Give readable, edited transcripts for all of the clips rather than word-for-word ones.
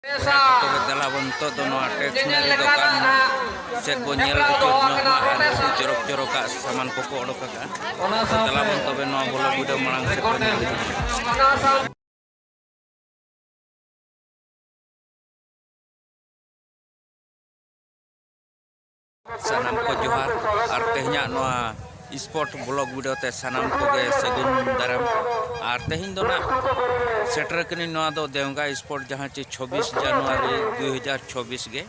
तबे देला बन नितो दो नोआ स्टेशनरी दुकान सेट बो नेल अचुर ᱧᱚᱜ ᱢᱟ ᱟᱨ ᱟᱹᱰᱤ ᱪᱚᱨᱚᱠ ᱪᱚᱨᱚᱠᱟᱜ ᱥᱟᱢᱟᱱ ᱠᱚᱠᱚ ᱚᱰᱚᱠ ᱟᱠᱟᱜᱼᱟ। ᱫᱮᱞᱟ ᱵᱚᱱ ᱛᱚᱵᱮ ᱱᱚᱣᱟ ᱵᱞᱚᱜ ᱵᱷᱤᱰᱤᱭᱳ ᱢᱟᱲᱟᱝ ᱥᱮᱫ ᱵᱚᱱ ᱧᱮᱞ ᱤᱫᱤᱭᱟ। ᱥᱟᱱᱟᱢ ᱠᱚ ᱡᱚᱦᱟᱨ ᱟᱨ ᱛᱮᱦᱮᱧᱟᱜ ᱱᱚᱣᱟ स्पोर्ट ब्लॉग वीडियो ते सानाम को गे सगुन दाराम are तेहिन दो ना सेटर कनी नोआ दो देवगा स्पोर्ट जहां चे 26 जनवरी 2024 गे।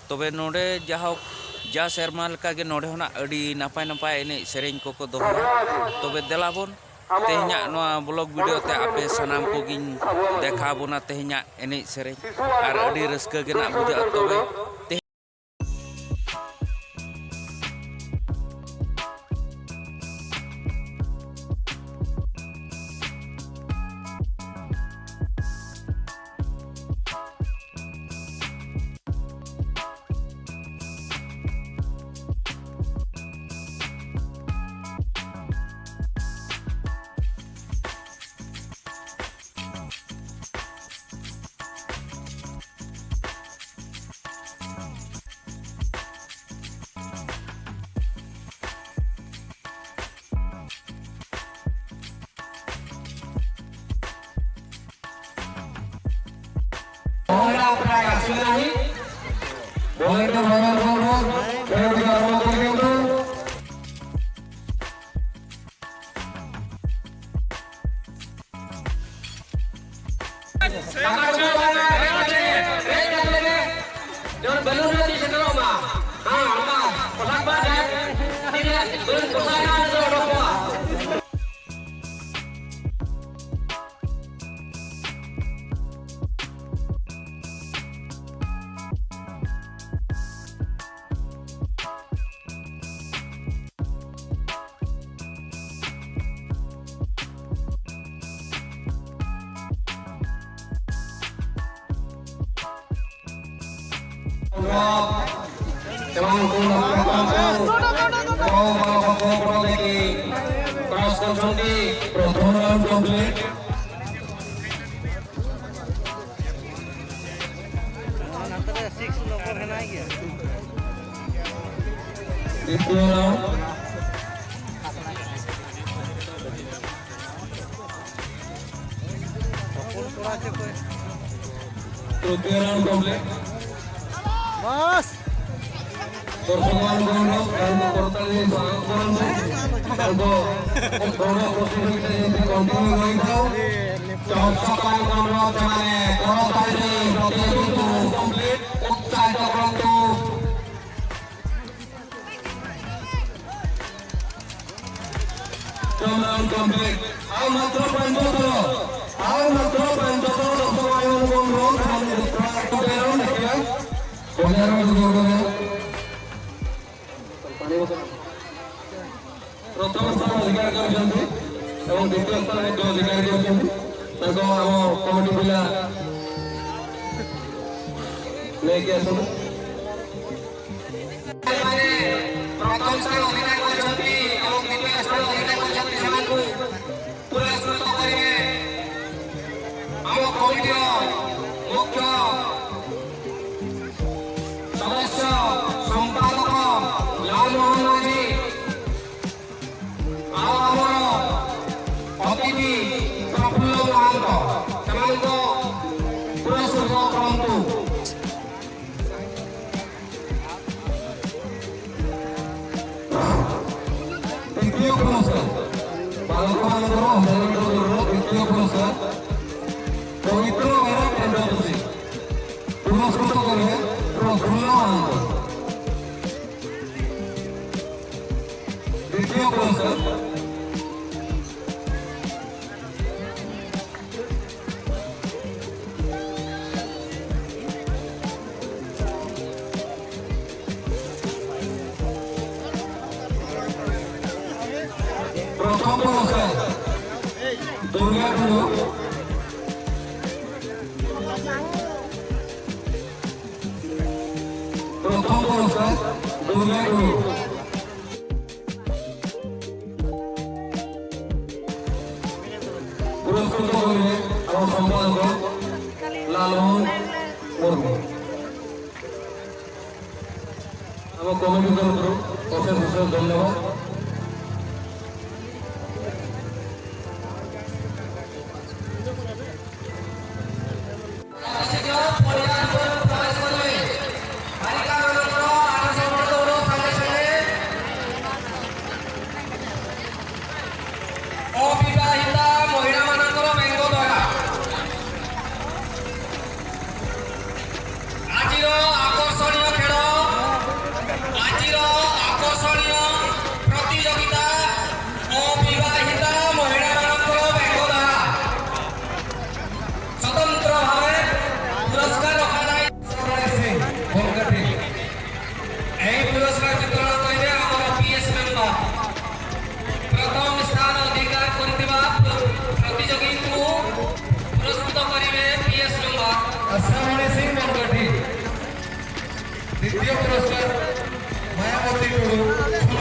तबे नोडे जहां जा सेरमा लेका गे नोडे होना अडी नपाय नपाय एने सेरेñ को दोहया। तबे देलाबोन तेहिñा नोआ ब्लॉग वीडियो ते आपे सानाम को गिन देखा बोना तेहिñा एने सेरेñ are अडी रस्का गे ना बुझा। तबे ଆସିନାହିଁ। ବଳିତ ଭଗବାନ ଖେଳଟିକୁ ଆରମ୍ଭ କରିଦିଅନ୍ତୁ। ସେମାନଙ୍କୁ କ୍ରସ୍ କରୁଛନ୍ତି। ପ୍ରଥମ ରାଉଣ୍ଡ କମ୍ପ୍ଲିଟ୍। ଦ୍ୱିତୀୟ ରାଉଣ୍ଡ। ତୃତୀୟ ରାଉଣ୍ଡ କମ୍ପ୍ଲିଟ୍। ଦର୍ଶକମାନଙ୍କୁ ଅନୁରୋଧ, ତାଙ୍କୁ କରତାଳି ଦେଇ ସ୍ୱାଗତ କରନ୍ତୁ। ତାଙ୍କ ଦୌଡ଼ ପ୍ରତିଯୋଗିତା ଯେମିତି କଣ୍ଟିନ୍ୟୁ ରହିଥାଉ, ଦର୍ଶକମାନଙ୍କୁ ଅନୁରୋଧ, ସେମାନେ କରତାଳି ଦେଇ ପ୍ରତିଯୋଗୀଙ୍କୁ କମ୍ପ୍ଲିଟ୍ ଉତ୍ସାହିତ କରନ୍ତୁ। Round complete. ଆଉ ମାତ୍ର 5 ଥର, ଆଉ ମାତ୍ର 5 ଥର। ଦର୍ଶକମାନଙ୍କୁ ଅନୁରୋଧ, ସେମାନେ ଦେଖିବା 1000 ଦୌଡ଼ରେ ପ୍ରଥମ ସ୍ଥାନ ଅଧିକାର କରିଛନ୍ତି ଏବଂ ଦ୍ୱିତୀୟ ସ୍ଥାନ ମଧ୍ୟ ଅଧିକାର କରିଛନ୍ତି। ତାଙ୍କ ଆମ କମିଟି ପିଲା ନେଇକି ଆସନ୍ତୁ। ପ୍ରଥମ ସ୍ଥାନ ଅଧିକାର କରିଛନ୍ତି ଏବଂ ଦ୍ୱିତୀୟ ସ୍ଥାନ ଅଧିକାର କରିଛନ୍ତି, ସେମାନଙ୍କୁ ପୁରସ୍କୃତ କରିବେ ଆମ କମିଟିର ମୁଖ୍ୟ ସଦସ୍ୟ ସମ୍ପାଦକ ଲାଲମୋହନ ମାଝୀ ଆଉ ଆମର ଅତିଥି ପ୍ରଫୁଲ୍ଲ ମହାନ୍ତ। ସେମାନଙ୍କୁ ପୁରସ୍କୃତ କରନ୍ତୁ। ଦ୍ୱିତୀୟ ପୁରସ୍କାର, ବାଳକମାନଙ୍କର 1000 ମିଟର ଦୌଡ଼ର ଦ୍ୱିତୀୟ ପୁରସ୍କାର ପବିତ୍ର ବେହେରା ଟେଣ୍ଡରପୋଷି। ପୁରସ୍କୃତ କରିବେ ପ୍ରଫୁଲ୍ଲ ମହାନ୍ତ। ଦ୍ୱିତୀୟ ପୁରସ୍କାର। ପ୍ରଥମ ପୁରସ୍କାର ଦୁର୍ଗା ଟୁଡୁ। ପ୍ରଥମ ପୁରସ୍କାର ଦୁର୍ଗା ଟୁଡୁ। ପୁରସ୍କୃତ କରିବେ ଆମ ସମ୍ପାଦକ ଲାଲମୋହନ। ମୁର୍ମୁ। ଆମ କମିଟି ତରଫରୁ ଅଶେଷ ଅଶେଷ ଧନ୍ୟବାଦ। ଶୀଘ୍ର ପଡ଼ିଆ ଭିତରକୁ ପ୍ରବେଶ କରିବେ। ବାଳିକାମାନଙ୍କର 800 ମିଟର ଦୌଡ଼ ସାଙ୍ଗେ ସାଙ୍ଗେ। ଅବିବାହିତା ମହିଳାମାନଙ୍କର ବେଙ୍ଗ ଦୌଡ଼ା। ଆଜିର ଆକର୍ଷଣୀୟ ଖେଳ, ଆଜିର ଆକର୍ଷଣୀୟ ପ୍ରତିଯୋଗିତା, ଅବିବାହିତା ମହିଳାମାନଙ୍କର ବେଙ୍ଗ ଦୌଡ଼ା। ସ୍ୱତନ୍ତ୍ର ଭାବେ ପୁରସ୍କାର ରଖାଯାଇ ସିଂ ବନକାଠି। ଏହି ପୁରସ୍କାର ବିତରଣ କରିବେ ଆମର ପିଏସ୍ ମେମ୍ବର। ପ୍ରଥମ ସ୍ଥାନ ଅଧିକାର କରିଥିବା ପ୍ରତିଯୋଗୀଙ୍କୁ ପୁରସ୍କୃତ କରିବେ ପିଏସ୍ ମେମ୍ବର। ଆଶାମଣି ସିଂ ବନକାଠି। ଦ୍ୱିତୀୟ ପୁରସ୍କାର ମାୟାବତୀ ଟୁଡୁ, ସୁନ।